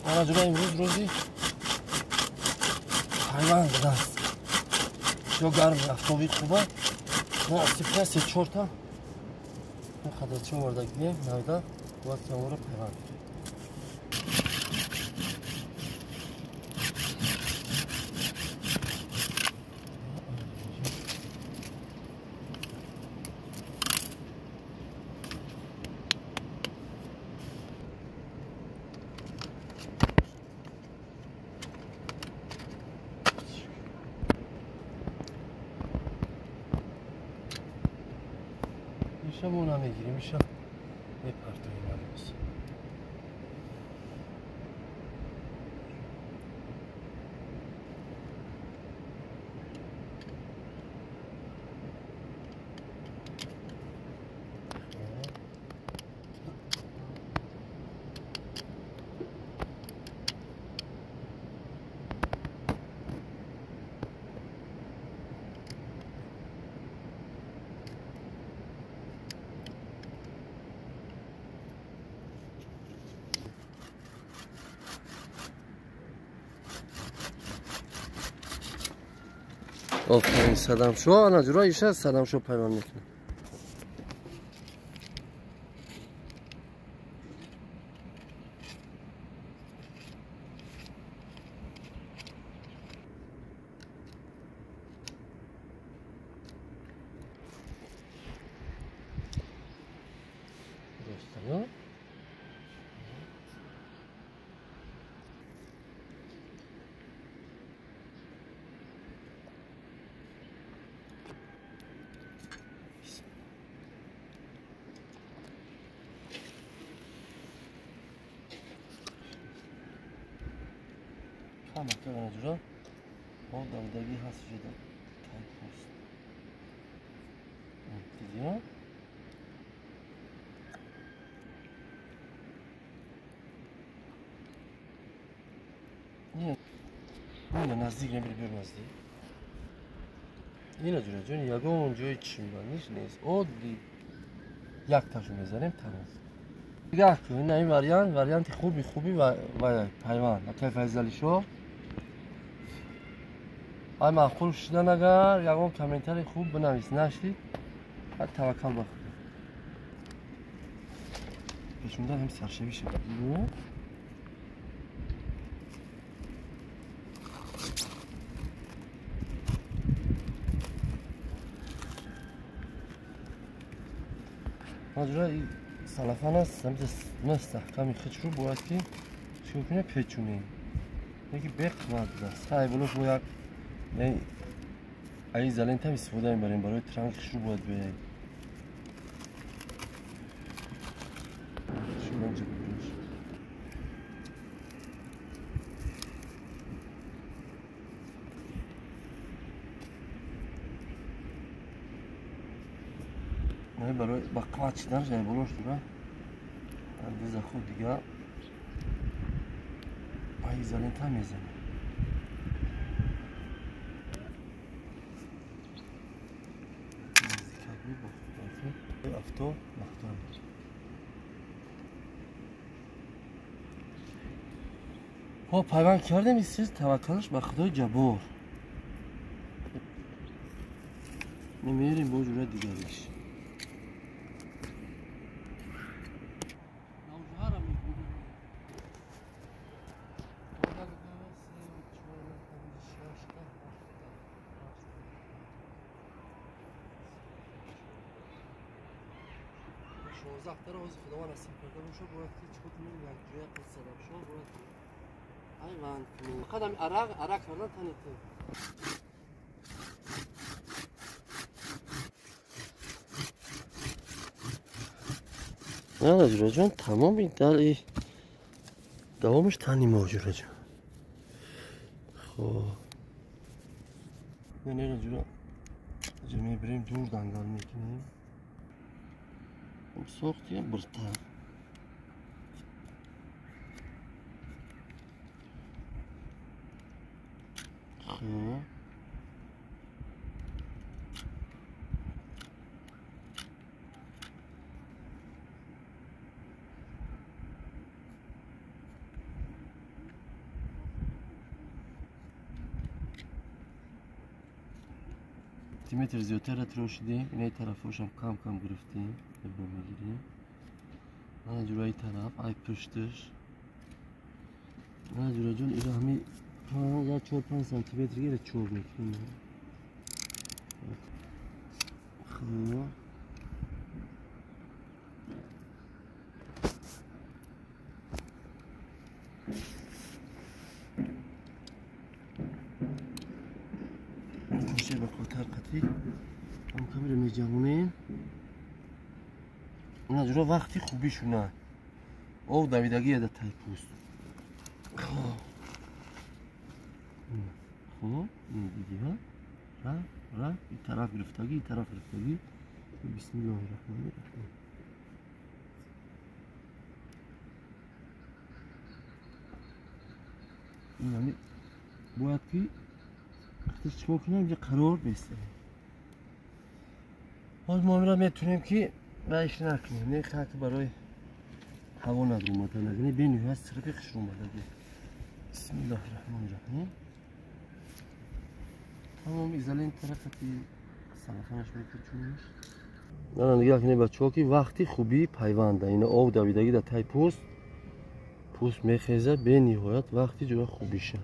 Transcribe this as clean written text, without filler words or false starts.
Ана ҷура имрӯз рӯзи пайванд будааст. Ё гарми афтоби хуба. Насиб се чорта қадарчи овардагием навда бояд ки онро пайванд кунем. Иша мо намегирем, иша мепартоем албос. Офарин Садамшо, ана ҷура иша Садамшо пайванд мекунад. Роста, Камака ҷура бо давдагӣ ҳаст шуда тайпост. Дидӣ? Не, наздик набир, бир наздик. Ина ҷура ҷон ягон ҷои чимбандиш нест. Оддӣ якташу мезанем тамом. Дигаҳ кун, ина ин вариант, варианти хуби хуби ва пайванд. Акай Файзалишо. Ай маъқул шудан агар ягон комментари хуб бинавис, нашид, баъд таваккал ба Худо. Пешунда ҳам саршавӣ шавад. Маҷра салафан аст, мустаҳками хичру бояд ки чикор кунем, печунем. Яки беқувват будааст. Хай болош бо як ай изолентам истифода мебарем барои транг хишру бояд биёем. Барои ба қувват шиданаш ай болош дура андеза худ дига ай изолента мезанем. Авто маҳкам. Хоб пайванд кардем, ин таваккалаш ба Худои Ҷаббор. Мемерем бо ҷура дигариш. Шонздаҳтара ҳозир Худованд насиб карда боша, бояд ки чикор кунем, як ҷоя қиз Садамшо бояд пайванд кунем. Фақат ҳами арақ арақ кардан тани ту. На ҷураҷон, тамоми дали давомаш тани мо ҷураҷон. Хоб. Не ҷура. Ҷа мебирем, дур дангал мекунем. Сохтия бирта. Хоб. сантиметр зиёдтарра тирошидем. Инаи тарафҳошам кам кам гирифтем, ибо мегирем. Ана ҷураи тараф, ай пушташ. Ана ҷураҷон, ира ҳами 4-5 сантиметр гира чор мекунем. Хуб. Ба қотар қатӣ ҳам камера меҷавонем. Ина ҷура вақти хубӣ шуна. Об давидагӣ яда тай пӯст. Хуб, ин дидӣ ҳа? Рафт, рафт, ин тараф гирифтагӣ, ин тараф гирифтагӣ. Бисмиллоҳи раҳмони раҳим. Ин ҳами бояд ки чикор кунем, инҷа қарор бестарем. Ҳоз мо инро метавонем ки раиш накунем, не хак барои ҳаво надромада нагини, бениҳоят сирқи хушр омадаги. Бисмиллоҳи раҳмони раҳим. Тамом изолента рақати салафанаш мекучуниш. Нана нигоҳ кунед бачаҳо ки вақти хубии пайванда, ина об давидагӣ дар тай пӯст, пӯст мехезад, бениҳоят вақти ҷоя хубиша.